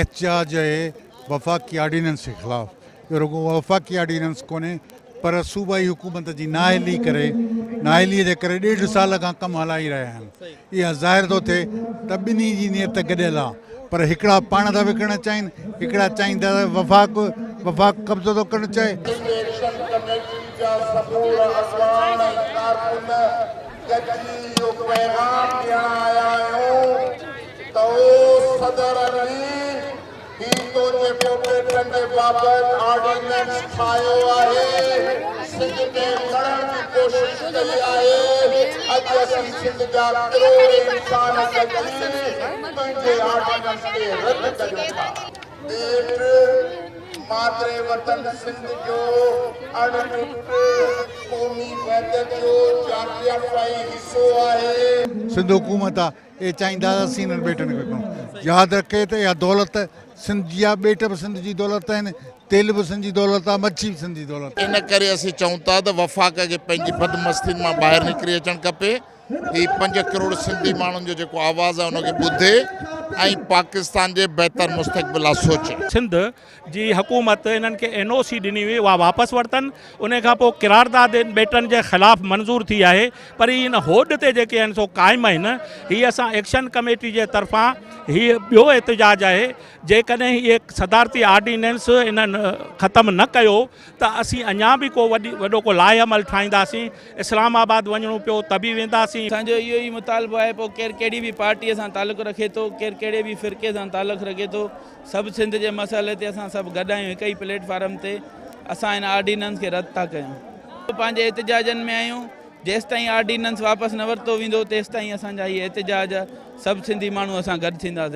احتجاج آهي وفاقي آرڊيننس جي خلاف اهو رڳو وفاقي آرڊيننس ڪونهي پر صوبائي حڪومت جي نااهلي ڪري نااهلي جي ڪري ڏيڍ سال کان ڪم هلائي رهيا آهن اها ظاهر ٿو ٿئي ته ٻنهي جي نيت گڏيل آهي پر هڪڙا پاڻ ٿا وڪڻڻ چاهين هڪڙا چاهين ٿا ته وفاق وفاق قبضو ٿو ڪرڻ چاهي. سنڌ ايڪشن ڪميٽي جا سمورا اڳواڻ ۽ ڪارڪن گڏجي اهو پيغام ڏيڻ آيا آهيون ته او صدر علي هي تنهنجي پوپيٽن جي بابت آرڊيننس ٺاهيو آهي، سنڌ تي مڙهڻ جي ڪوشش ڪئي آهي، اڄ اسين سنڌ جا ڪروڙين انسان گڏجي تنهنجي آرڊيننس کي رد ڪريون ٿا. ٻيٽ مادر وطن سنڌ جو اڻ ٽٽ قومي وحدت جو جاگرافيائي حصو آهي. سنڌ حڪومت آ اهي چاهيندا ته اسين انهن ٻيٽن کي وڪڻون. ياد رکي ته اها دولت سنڌ جي آهي، ٻيٽ به سنڌ جي دولت آهن، تيل به سنڌ جي دولت آهي، مڇي به سنڌ جي دولت آهي. ان ڪري اسين چئون ٿا ته وفاق کي پنهنجي بدمستين مان ٻاهر نڪري اچڻ کپي. هي پنج ڪروڙ سنڌي ماڻهن جو جيڪو آواز آهي ان کي ٻڌي ۽ پاڪستان جي بهتر مستقبل لاء سوچي. سنڌ جي حڪومت انهن کي اين او سي ڏني هئي اها واپس ورتن ان کان پوء قرارداد ٻيٽن جي خلاف منظور ٿي آهي پر هي ان هوڏ تي جيڪي آهن سو قائم آهن هي اسان ايڪشن ڪميٽي جي طرفان هي ٻيو احتجاج آهي جيڪڏهن هي صدارتي آرڊيننس انهن ختم نه ڪيو ته اسين اڃا به ڪو وڏي وڏو ڪو لاء عمل ٺاهينداسين اسلام آباد وڃڻو پيو ته به وينداسين. اسان جو اهو ئي مطالبو آهي پوء ڪير ڪهڙي به پارٽي سان تعلق رکي ٿو ڪير ڪهڙي به فرقي سان تعلق رکي ٿو سڀ سنڌ جي مسئلي تي اسان سڀ گڏ آهيون هڪ ئي پليٽ فارم تي اسان هن آرڊيننس کي رد ٿا ڪيون. پنهنجي احتجاجن ۾ آهيون جيستائين آرڊيننس واپس نه ورتو ويندو تيستائين اسان جا هي احتجاج سڀ سنڌي ماڻهو اسان گڏ ٿينداسين.